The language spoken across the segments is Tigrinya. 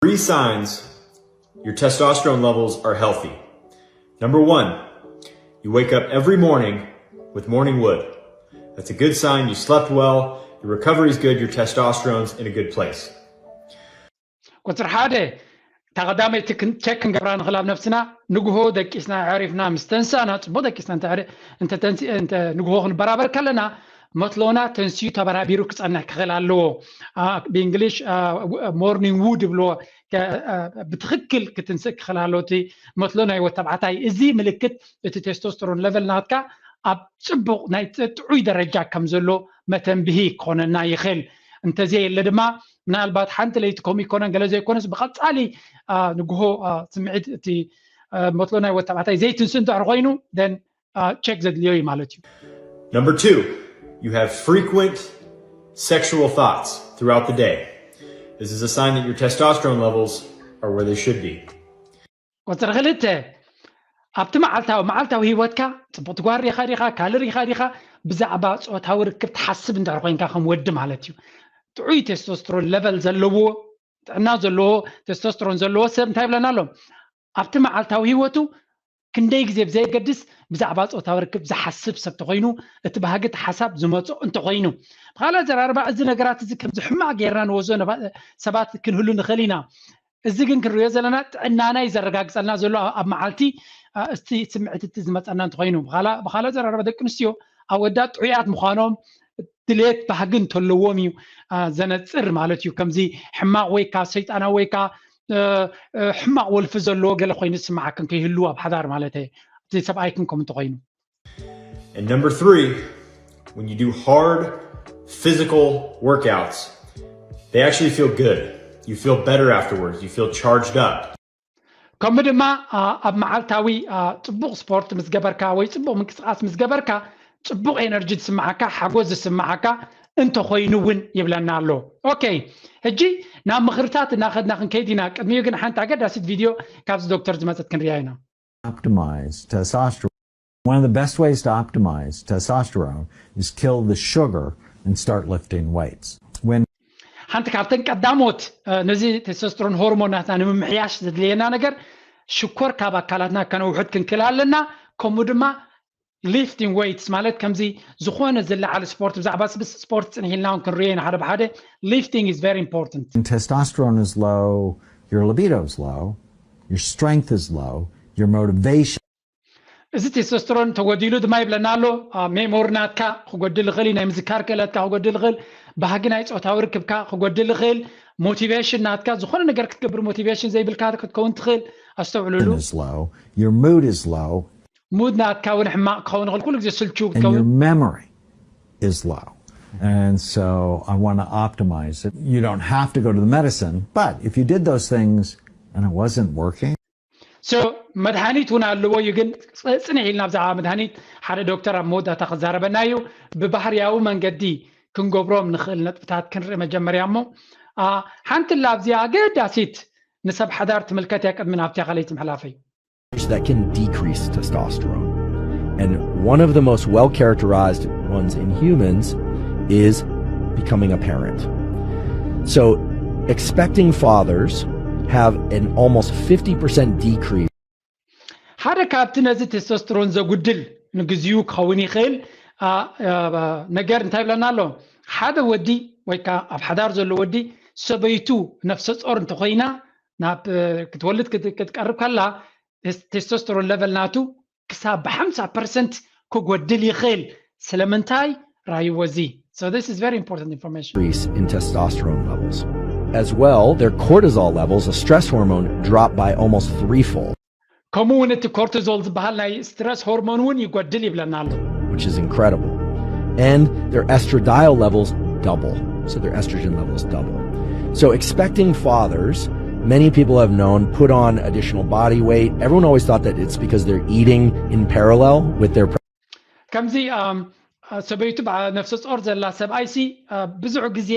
Three signs your testosterone levels are healthy. Number one, you wake up every morning with morning wood. That's a good sign you slept well, your recovery is good, your testosterone's in a good place. ቁፅሪ ሓደ፣ እታ ቀዳመይቲ ቸክ ክንገብራ ንኽእል ኣብ ነብስና። ንግሆ ደቂስና ኣዕሪፍና ምስ ተንሳእና፣ ፅቡቅ ደቂስና ንግሆ ክንበራበር ከለና መትሎና ተንስዩ ተበራቢሩ ክፀንሕ ክኽእል ኣለዎ። ብእንግሊሽ ሞርኒንግ ውድ ይብልዎ። ብትኽክል ክትንስእ ክኽእል ኣለዎ እቲ መትሎ ናይ ወተባዕታይ። እዚ ምልክት እቲ ቴስቶስትሮን ለቨል ናትካ ኣብ ፅቡቕ ናይ ጥዑይ ደረጃ ከም ዘሎ መተንብሂ ክኾነና ይኽእል። እንተዘየለ ድማ ምናልባት ሓንቲ ለይቲ ከምኡ ይኮነን ገለ ዘይኮነስ ብቐፃሊ ንግሆ ስምዒት እቲ መትሎ ናይ ወተባዕታይ ዘይትንስእ እንድሕር ኮይኑ ን ቸክ ዘድልዮ እዩ ማለት እዩ። Number two, you have frequent sexual thoughts throughout the day. This is a sign that your testosterone levels are where they should be. ቁፅሪ ክልተ፣ ኣብቲ መዓልታዊ መዓልታዊ ህይወትካ ፅቡቅ ትጓሪ ኢኻ ዲኻ ካልር ኢኻ ዲኻ ብዛዕባ ፆታዊ ርክብ ትሓስብ እንድሕር ኮይንካ ከም ወዲ ማለት እዩ። ጥዑይ ቴስቶስትሮን ለቨል ዘለዎ ጥዕና ዘለዎ ቴስቶስትሮን ዘለዎ ሰብ እንታይ ይብለና ኣሎ? ኣብቲ መዓልታዊ ህይወቱ ክንደይ ግዜ ብዘየገድስ ብዛዕባ ፆታዊ ርክብ ዝሓስብ ሰብ ተኮይኑ እቲ ባህጊ እቲ ሓሳብ ዝመፆ እንተኮይኑ፣ ብካልእ ኣዘራርባ እዚ ነገራት እዚ ከምዚ ሕማቅ ጌርና ንወስዶ ሰባት ክንህሉ ንኽእል ኢና። እዚ ግን ክንሪኦ ዘለና ጥዕናና እዩ ዘረጋግፀልና ዘሎ ኣብ መዓልቲ እስቲ ስምዕት እቲ ዝመፀና እንተኮይኑ። ብካልእ ኣዘራርባ ደቂ ኣንስትዮ ኣወዳት ጥዑያት ምዃኖም ድሌት ባህጊ እንተለዎም እዩ ዘነፅር ማለት እዩ። ከምዚ ሕማቅ ወይ ካ ሰይጣናዊ ወይ ካ ሕማቅ ወልፊ ዘለዎ ገለ ኮይኑ ዝስማዓክን ከይህልው ኣብ ሓዳር ማለት እቲ ሰብኣይክን ከም እንተኮይኑ። And number three, when you do hard physical workouts, they actually feel good. You feel better afterwards. You feel charged up. ከምኡ ድማ ኣብ መዓልታዊ ፅቡቅ ስፖርት ምስ ገበርካ ወይ ፅቡቅ ምንቅስቃስ ምስ ገበርካ ፅቡቅ ኤነርጂ ዝስምዓካ ሓጎስ ዝስምዓካ እንተኮይኑ እውን ይብለና ኣሎ። ኦኬ፣ ሕጂ ናብ ምክርታት እናኸድና ክንከይድ ኢና። ቅድሚኡ ግን ሓንቲ ኣገዳሲት ቪድዮ ካብዚ ዶክተር ዝመፀት ክንሪኣ ኢና። Optimize testosterone. One of the best ways to optimize testosterone is kill the sugar and start lifting weights. When ሓንቲ ካብተን ቀዳሞት ነዚ ቴስቶስትሮን ሆርሞናትና ንምምሕያሽ ዘድልየና ነገር ሽኮር ካብ ኣካላትና ከነውሕድ ክንክእል ኣለና። ከምኡ ድማ ሊፍቲንግ ዌይትስ ማለት ከምዚ ዝኾነ ዝለዓል ስፖርት ብዛዕባ ስፖርት ፅንሕ ኢልና እውን ክንሪኦ ኢና ሓደ ብሓደ። Lifting is very important. When testosterone is low, your libido is low, your strength is low, your motivation እዚ ቴስቶስትሮን ተጎዲሉ ድማ ይብለና ኣሎ። ሜሞሪ ናትካ ክጎድል ይኽእል እዩ። ናይ ምዝካር ክእለትካ ክጎድል ይኽእል። ባህጊ ናይ ፆታዊ ርክብካ ክጎድል ይኽእል። ሞቲቬሽን ናትካ ዝኾነ ነገር ክትገብር ሞቲቬሽን ዘይብልካ ክትከውን ትኽእል። ኣስተውዕሉሉ። is low, your mood is low, ሙድ ናትካ እውን ሕማቕ ክኸውን ይኽእል። ኩሉ ግዜ ስልቹ and your ክትከውን memory is low. And so I want to optimize it. You don't have to go to the medicine, but if you did those things and it wasn't working, so መድሃኒት እውን ኣለዎ እዩ። ግን ፅ- ፅንሕ ኢልና ብዛዕባ መድሃኒት ሓደ ዶክተር ኣብ መወዳእታ ክዛረበና እዩ። ብባህርያዊ መንገዲ ክንገብሮም ንኽእል ነጥብታት ክንርኢ መጀመርያ እሞ ሓንቲ ላብዚኣ ኣገዳሲት ንሰብ ሓዳር ትምልከት እያ። ቅድሚ ናብቲ ካልኣይቲ ምሕላፈይ that can decrease testosterone. And one of the most well characterized ones in humans is becoming a parent. So, expecting fathers have an almost fifty percent decrease. ሓደ ካብቲ ነዚ ቴስቶስትሮን ዘጉድል ንግዚኡ ክኸውን ይኽእል ነገር እንታይ ይብለና ኣሎ? ሓደ ወዲ ወይ ከዓ ኣብ ሓዳር ዘሎ ወዲ ሰበይቱ ነፍሰ ጾር እንተኮይና ናብ ክትወልድ ክትቀርብ ከላ ቴስቶስትሮን ለቨል ናቱ ክሳብ ብ ሓምሳ ፐርሰንት ክጎድል ይኽእል። ስለምንታይ? ራይዎ እዚ። So this is very important information. Increase in testosterone levels. As well, their cortisol levels, a stress hormone, drop by almost threefold. ከምኡ እውን እቲ ኮርቲዞል ዝበሃል ናይ ስትረስ ሆርሞን እውን ይጎድል ይብለና ኣሎ። Which is incredible. And their estradiol levels double. So their estrogen levels double. So expecting fathers, many people have known, put on additional body weight. Everyone always thought that it's because they're eating in parallel with their ከምዚ ሰበይቱ ነፍሰ ጾር ዘላ ሰብኣይሲ ብዙሕ ግዜ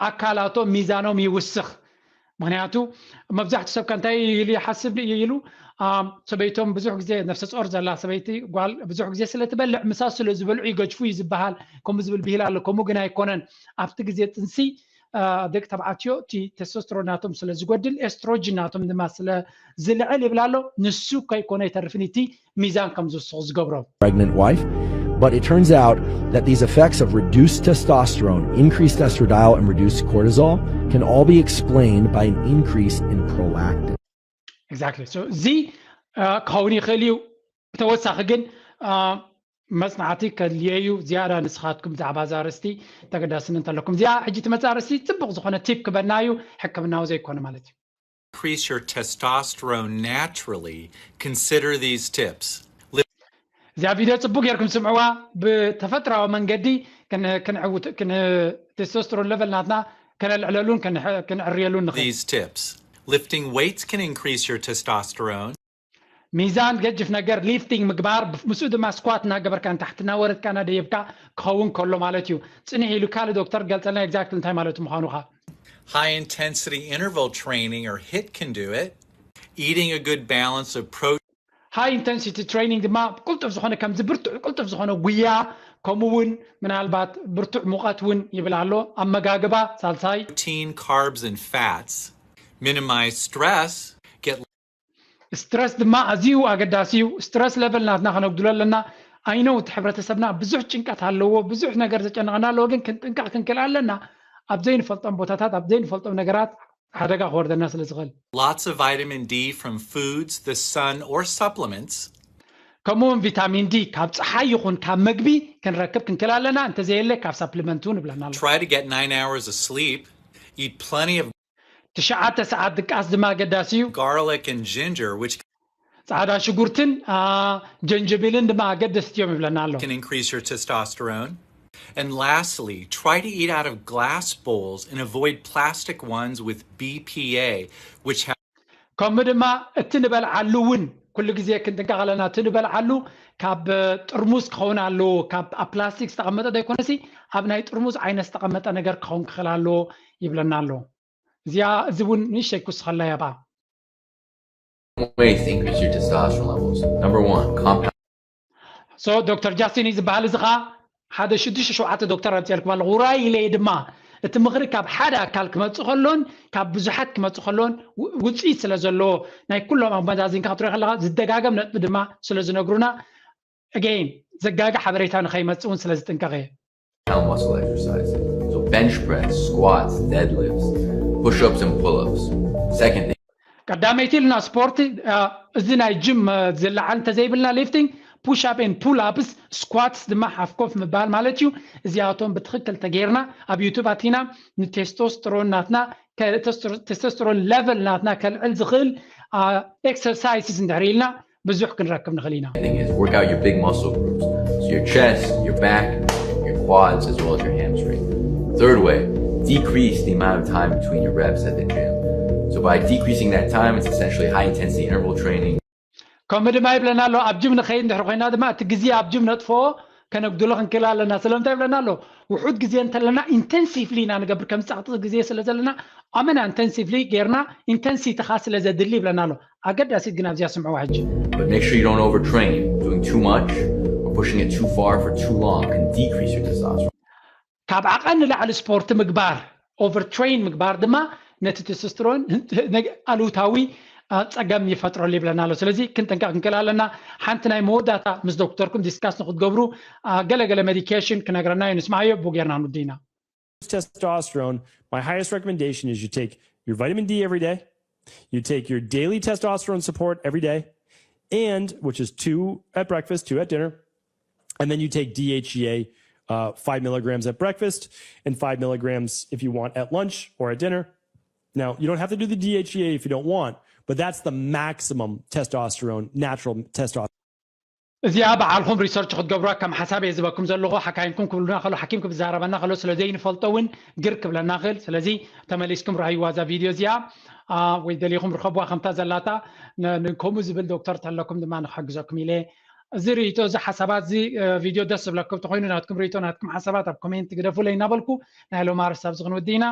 ኣካላቶም ሚዛኖም ይውስኽ። ምክንያቱ መብዛሕትኡ ሰብ ከ እንታይ ኢሉ ይሓስብ ኢሉ ሰበይቶም ብዙሕ ግዜ ነፍሰ ጾር ዘላ ሰበይቲ ጓል ብዙሕ ግዜ ስለ ትበልዕ ምሳ ስለ ዝበልዑ ይገጅፉ እዩ ዝበሃል። ከምኡ ዝብል ብሂል ኣሎ። ከምኡ ግን ኣይኮነን። ኣብቲ ግዜ ጥንሲ ደቂ ተባዕትዮ እቲ ቴስቶስትሮን ናቶም ስለ ዝጎድል ኤስትሮጅን ናቶም ድማ ስለ ዝልዕል ይብል ኣሎ። ንሱ ከይኮነ ይተርፍን እቲ ሚዛን ከም ዝውስኽ ዝገብሮም። pregnant wife. But it turns out that these effects of reduced testosterone, increased estradiol, and reduced cortisol can all be explained by an increase in prolactin. Exactly. So እዚ ክኸውን ይኽእል እዩ። ተወሳኺ ግን መፅናዕቲ ከድልዮ እዩ ዝያዳ። ንስኻትኩም ብዛዕባ እዛ ኣርእስቲ ተገዳስነት ኣለኩም። እዚኣ ሕጂ ትመፅእ ኣርእስቲ ፅቡቕ ዝኾነ ቲፕ ክበና እዩ፣ ሕክምናዊ ዘይኮነ ማለት እዩ። Increase your testosterone naturally, consider these tips. እዚኣ ቪድዮ ፅቡቅ ጌርኩም ስምዕዋ። ብተፈጥራዊ መንገዲ ቴስቶስትሮን ለቨል ናትና ከነልዕለሉን ክንዕርየሉን ንኽእል። These tips. Lifting weights can increase your testosterone. ሚዛን ገጅፍ ነገር ሊፍቲንግ ምግባር፣ ምስኡ ድማ ስኳት እናገበርካ ንታሕቲ እናወረድካ እናደየብካ ክኸውን ከሎ ማለት እዩ። ፅንሕ ኢሉ ካልእ ዶክተር ገልፀልና ኤግዛክት እንታይ ማለት ምዃኑ ኻ። High intensity interval training or HIIT can do it. Eating a good balance of protein. ሃይ ኢንተንሲቲ ትሬኒንግ ድማ ቅልጡፍ ዝኾነ ከምዚ ብርቱዕ ቅልጡፍ ዝኾነ ጉያ፣ ከምኡ እውን ምናልባት ብርቱዕ ሙቐት እውን ይብል ኣሎ። ኣመጋግባ ሳልሳይ። Protein, carbs, and fats. Minimize stress. Get ስትረስ ድማ ኣዝዩ ኣገዳሲ እዩ። ስትረስ ለቨል ናትና ከነጉድሎ ኣለና። ኣይነው እቲ ሕብረተሰብና ብዙሕ ጭንቀት ኣለዎ፣ ብዙሕ ነገር ዘጨንቐና ኣለዎ። ግን ክንጥንቀቕ ክንክእል ኣለና። ኣብ ዘይንፈልጦም ቦታታት፣ ኣብ ዘይንፈልጦም ነገራት ሓደጋ ክወርደና ስለ ዝኽእል። Lots of vitamin D from foods, the sun, or supplements. ከምኡ እውን ቪታሚን ዲ ካብ ፀሓይ ይኹን ካብ መግቢ ክንረክብ ክንክእል ኣለና። እንተዘየለ ካብ ሳፕሊመንት እውን ይብለና ኣሎ። Try to get nine hours of sleep. Eat plenty of ትሽዓተ ሰዓት ድቃስ ድማ ኣገዳሲ እዩ። Garlic and ginger, which ፃዕዳ ሽጉርትን ጀንጅቢልን ድማ ኣገደስቲ እዮም ይብለና ኣሎ። Can increase your testosterone. And lastly, try to eat out of glass bowls and avoid plastic ones with B P A, which have ከምኡ ድማ እቲ ንበልዓሉ እውን ኩሉ ግዜ ክንጥንቀቕ ኣለና። እቲ ንበልዓሉ ካብ ጥርሙዝ ክኸውን ኣለዎ፣ ካብ ኣብ ፕላስቲክ ዝተቐመጠ ዘይኮነሲ ኣብ ናይ ጥርሙዝ ዓይነት ዝተቐመጠ ነገር ክኸውን ክኽእል ኣለዎ ይብለና ኣሎ። እዚኣ እዚ እውን ንእሽተይ ክውስኸላ እያ ብኣ። Ways to increase your testosterone levels. Number one, compound. So ዶክተር ጃስቲን እዩ ዝበሃል። እዚ ኸዓ ሓደ ሽዱሽተ ሸውዓተ ዶክተር ኣምፅኤልኩም ኣለኹ። ውራይ ኢለ ድማ እቲ ምኽሪ ካብ ሓደ ኣካል ክመፅእ ከሎን ካብ ብዙሓት ክመፅእ ከሎን ውፅኢት ስለ ዘለዎ ናይ ኩሎም ኣብ መዛዚንካ ክትሪኦ ከለካ ዝደጋገም ነጥቢ ድማ ስለ ዝነግሩና again ዘጋግእ ሓበሬታ ንኸይመፅእ እውን ስለ ዝጥንቀቕ እየ። Muscle exercise. So bench press, squats, deadlifts, push-ups and pull-ups. Second thing. ቀዳመይቲ ኢልና ስፖርት እዚ ናይ ጅም ዝለዓል እንተዘይብልና ሊፍቲንግ push up and pull ups squats ድማ ሓፍኮፍ ምባል ማለት እዩ። እዚኣቶም ብትኽክል ተገይርና ኣብ ዩቱብ ኣቲና ንቴስቶስትሮን ናትና ቴስቶስትሮን ለቨል ናትና ከልዕል ዝኽእል ኤክሰርሳይስስ እንድሕር ኢልና ብዙሕ ክንረክብ ንኽእል ኢና። Thing is work out your big muscle groups. So your chest, your back, your quads, as well as your hamstring. Third way, decrease the amount of time between your reps at the gym. So by decreasing that time, it's essentially high intensity interval training. ከምኡ ድማ ይብለና ኣሎ ኣብ ጅም ንኸይድ እንድሕር ኮይና ድማ እቲ ግዜ ኣብ ጅም ነጥፍኦ ከነጉድሎ ክንክእል ኣለና። ስለምንታይ ይብለና ኣሎ? ውሑድ ግዜ እንተለና ኢንተንሲቭሊ ኢና ንገብር። ከም ጸቕጢ ግዜ ስለ ዘለና ኣመና ኢንተንሲቭሊ ጌርና ኢንተንሲቲኻ ስለ ዘድሊ ይብለና ኣሎ። ኣገዳሲት ግን ኣብዚኣ ስምዕዋ ሕጂ። But make sure you don't overtrain, doing too much or pushing it too far for too long can decrease your testosterone. ካብ ዓቐን ንላዕሊ ስፖርት ምግባር ኦቨር ትሬን ምግባር ድማ ነቲ ቴስቶስትሮን ኣሉታዊ ፀገም ይፈጥረሉ ይብለና ኣሎ። ስለዚ ክንጥንቀቕ ክንክእል ኣለና። ሓንቲ ናይ መወዳእታ ምስ ዶክተርኩም ዲስካስ ንክትገብሩ ገለገለ ሜዲኬሽን ክነግረና እዩ። ንስማዓዮ ብኡ ጌርና ንውድኢና። Testosterone, my highest recommendation is you take your vitamin D every day, you take your daily testosterone support every day, and which is two at breakfast, two at dinner, and then you take D H E A, uh, five milligrams at breakfast and five milligrams if you want at lunch or at dinner. Now, you don't have to do the D H E A if you don't want, but that's the maximum testosterone, natural testosterone. እዚኣ በዓልኹም ሪሰርች ክትገብሩዋ ከም ሓሳብ እየ ዝበኩም ዘለኹ። ሓካይምኩም ክብሉና ከሎ ሓኪም ክብዛረበና ከሎ ስለ ዘይንፈልጦ እውን ግር ክብለና ክእል። ስለዚ ተመሊስኩም ረኣይዋ እዛ ቪድዮ እዚኣ ወይ ደሊኹም ርከብዋ ከምታ ዘላታ። ከምኡ ዝብል ዶክተር ተለኩም ድማ ንክሕግዘኩም ኢለ እዚ ርእይቶ እዚ ሓሳባት እዚ ቪድዮ ደስ ዝብለኩም ተኮይኑ ናትኩም ርእይቶ ናትኩም ሓሳባት ኣብ ኮሜንት ግደፉለይ እናበልኩ ናይ ሎም ኣርስቲ ኣብዚ ክንውዲ ኢና።